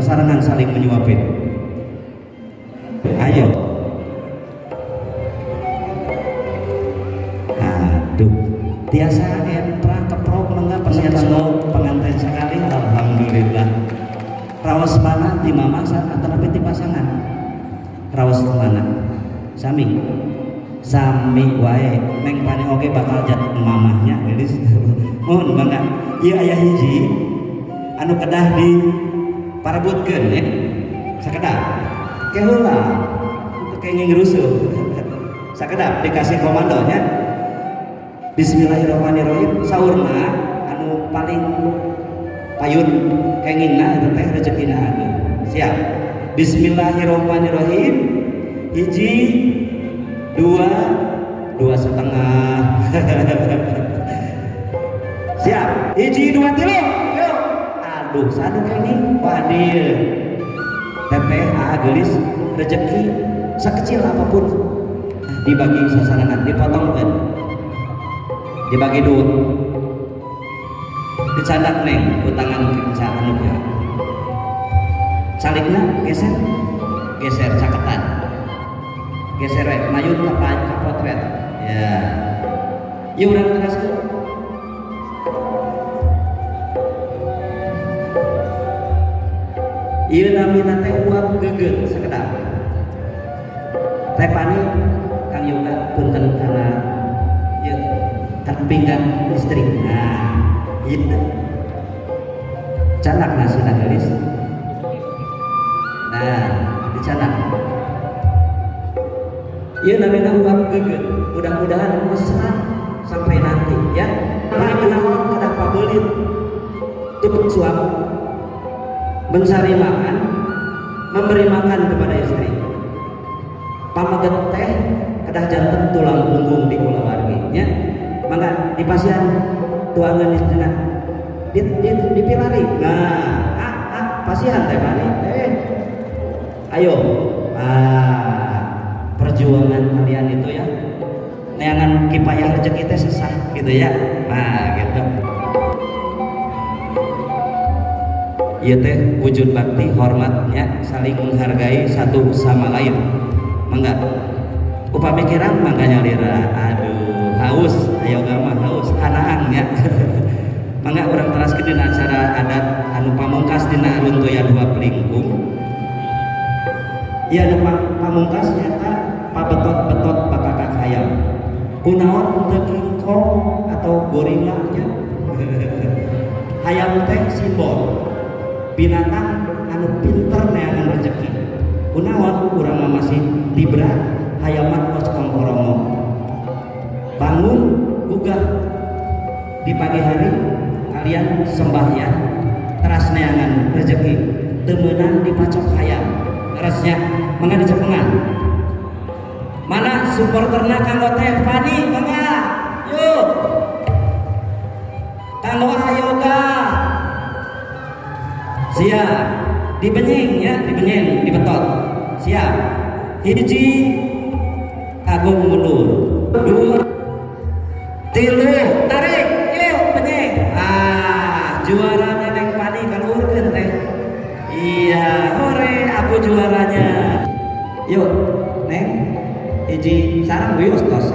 Sasarengan saling menyuapin. Ayo. Aduh, tiasa entra keprok mangga pasihan kanggo pengantin sekali. Alhamdulillah. Raos mana di mama atau tapi di pasangan? Raos mana? Sami. Sami wae neng pani oge bakal jat mamahnya geus. Mohon mangga. Ieu aya hiji anu kedah di parebutkeun ya. Sakedap. Ke heula teu kenging rusuh. Sakedap dikasih komandonya. Bismillahirrahmanirrahim. Saurna anu paling payun kengingna eta teh rezekina anu. Siap. Bismillahirrahmanirrahim. Hiji, dua, 2,5. Siap. Hiji, dua, tilu. Yuk. Aduh, sadu kenging wadil. Teteh aa geulis rezeki sekecil apapun dibagi sasarangan, dipotongkeun. Dibagi dua. Dicandak neng ku tangan anu kieu. Calikna geser, geser caketan. Geser we mayun ka potret. Ya. Ieu urang teraskeun. Ieu namina teh uap gegeut sakedap. Teh Pani Kang Yoga punten kana ieu kana pinggan listrik. Nah, ieu canak nasina geulis. Nah, dicanak. Ieu namina uap gegeut. Mudah-mudahan mesra sampai nanti ya. Ini kenaon kedah pabeulit. Tuh suap mencari makan, memberi makan kepada istri. Pameget teh kedah janten tulang punggung di kulawargi nya. Mangga dipasihan tuangan istrina. Dipilari. Nah, pasihan teh Pani. Ayo. Ah, perjuangan kalian itu ya. Neangan kipayah rezeki teh sesah gitu ya. Nah, gitu. Ieu teh wujud bakti hormatnya saling menghargai satu sama lain. Mangga. Upami kirang mangga nyalira. Aduh, haus, ayo mah haus, hanaan nya. Mangga urang teraskeun dina acara adat anu pamungkas dina runtuyan huap lingkung. Ieu anu pamungkas nyata pabetot-betot bakakak hayam. Kunaon teu kingkong atau gorila nya. Hayam teh simbol binatang anu pinter neangan rezeki. Kunaon urang mah masih libra hayam mah tos kongkorongo. Bangun gugah di pagi hari kalian sembahyang teras neangan rezeki teu meunang dipacok hayam. Terasnya mangga dicepengan. Mana supporterna kanggo Teh Fani mangga. Yuk. Kanggo Ayoga. Siap. Dibenyeng ya, dibenyeng, dibetot. Siap. Hiji Agung mundur. Dua, tilu, tarik. Yuk, benyeng. Ah, juaranya Neng Pani kaluhurkeun teh. Iya, hore aku juaranya. Yuk, Neng. Hiji sarang wios tos.